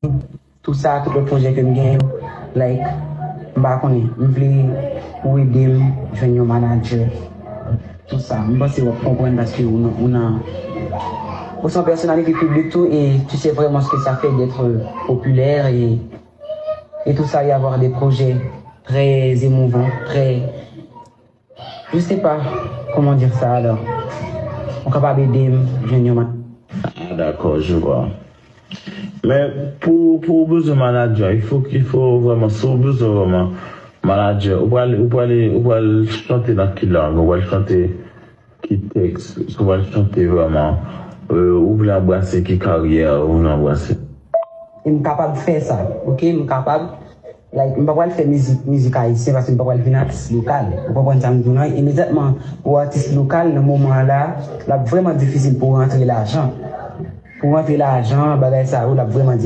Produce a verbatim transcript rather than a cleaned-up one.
Tou sa, tout lòt pwojè ke m gen yo, like, m pa konnen, m vle ou ede m jwenn yon manager. Tou sa, m panse w ap konprann paske ou nan, ou nan, ou se yon pèsonalite piblik tou, et tu sais vraiment ce que ça fait d'être populaire et, et tout ça, et avoir des projets très émouvants, très, je sais pas comment dire ça alors. Ou kapab ede m jwenn yon man. Ah, d'accord, je vois. Men pou, pou ou bezwen manager, il faut, il faut vraiment, si ou bezwen vraiment manager, ou pral, ou pral, ou pral chante nan ki lang, ou pral chante ki tèks, ou pral chante vraiment, euh, ou vle anbrase ki karyè ou vle anbrase. E m kapab fè sa, ok? M kapab, like, m pa pral fè mizik, mizik ayisyen paske m pa pral vin atis lokal. Ou konprann sa m di w lan? Imedyatman, pou atis lokal, nan moman an la, l ap vrèman difisil pou rantre lajan. Pou rantre lajan, bagay sa yo, l ap vrèman difisil.